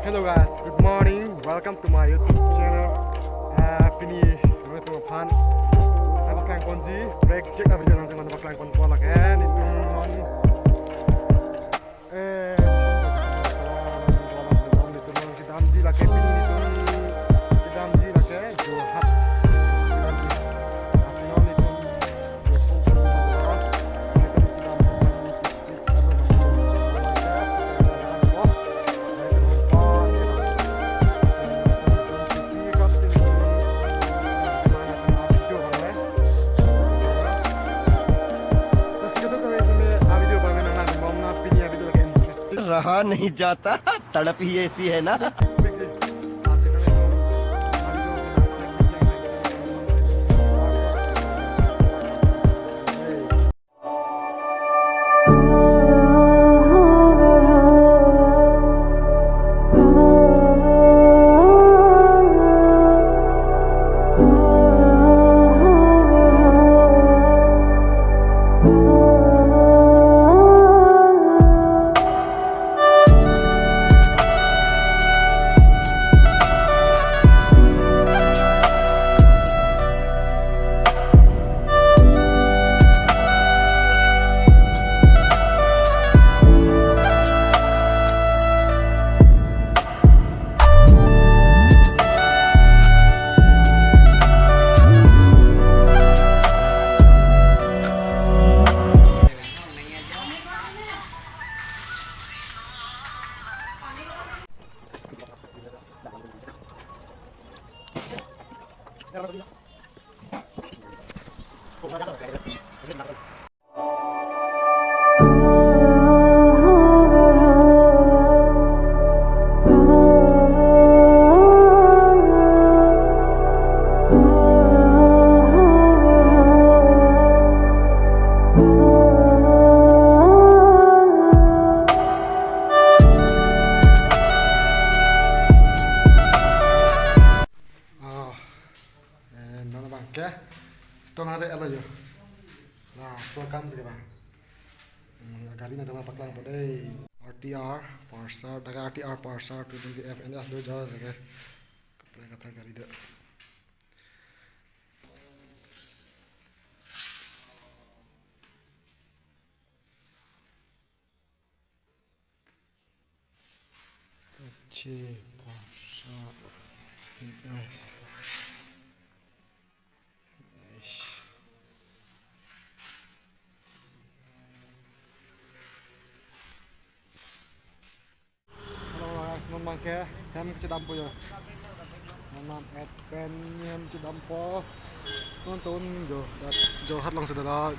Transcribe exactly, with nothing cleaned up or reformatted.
Hello guys, good morning. Welcome to my YouTube channel. Ah, pini nangtum aphan nangpaklang ponji, break check a video nangtum aphan nangpaklang ponpo lake. Nelitum non, eh, nelitum non kedamji lake, pini nelitum kedamji lake Jorhat. Kedamji. Lasi non nelitum रहा नहीं जाता, तड़प ही ऐसी है ना। Ah, eh, non abangke. Stone hare elo yo. Nah, so kam se ke bang. Hmm, gari nangtum aphan paklang po dei. R T R, Pulsar, dak R T R, Pulsar, two twenty F N S do jaga se ke. Kaprek kaprek gari do. Ache, Pulsar, N S. Eish. Hello guys, non abangke hem kachedampo yo. Non ahem pen hem chedampo. Nonton jo, dat Jorhat along si dolo.